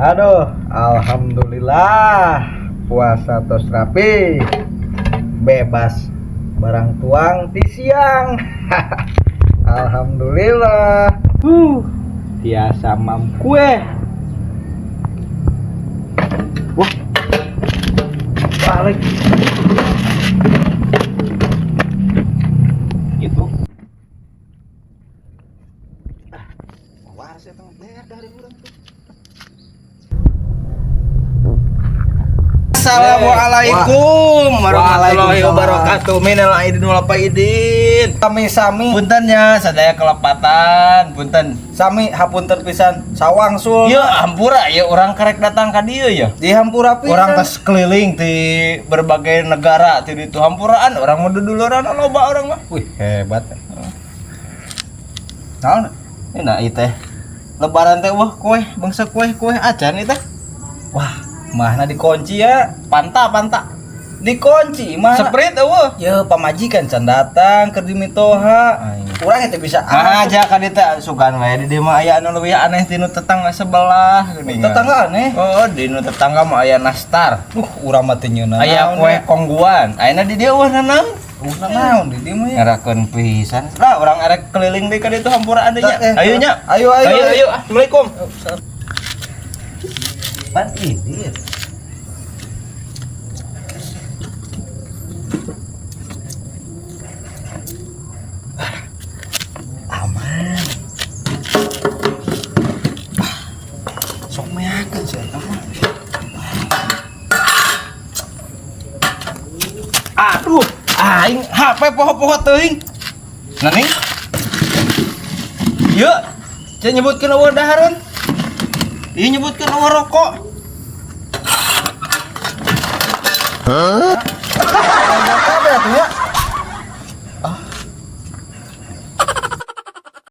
Aduh, alhamdulillah puasa tos rapi. Bebas barang tuang ti siang. Alhamdulillah. Tiasa mam kue. Wah. Balik. Gitu. Ah, waras eta mah beak dari urang tuh. Assalamualaikum warahmatullahi Waalaikumsalam. Wabarakatuh. Minal aidin wal faidin. Sami-sami. Punten nya sadaya kelepatan, punten. Sami, hapunten pisan. Sawangsul. Ieu hampura ya urang karek datang ka dieu ya. Di hampura pisan. Urang tos keliling di berbagai negara ti ditu hampuraan urang mah duduluran loba urang mah. Wih, hebat. Naon? Ini ieu teh. Lebaran teh wah kue, bangsa kue-kue acan ieu teh. Wah, mahna dikunci ya. Panta panta. Dikunci mah. Sprite eueuh. Ya, pamajikan can datang keur di mitoha. Urang teh bisa Ah, aja ka dieu teh sugan we di dieu mah aya anu leuwih aneh tinu tetangga sebelah geuning. Tetangga aneh. Oh, di nu tetangga mah aya nastar. Urang mah teu nyeunah. Aya kue kongguan. Ayeuna di dieu eueuh nanaon? Naon di dieu mah ya? Ngerakeun pisan. Lah urang arek keliling deui ka ditu hampuraan deui nya. Eh, Ayo nya. Ayo, ayo, Ayo ayo. Assalamualaikum. Pan ini. Aman. Ah, sok meakeun sih eta mah. Aduh, aing HP poho-poho teuing. Naning? Yeuh, cenah nyebutkeun eueuh dahareun. Ieu nyebutkeun eueuh rokok.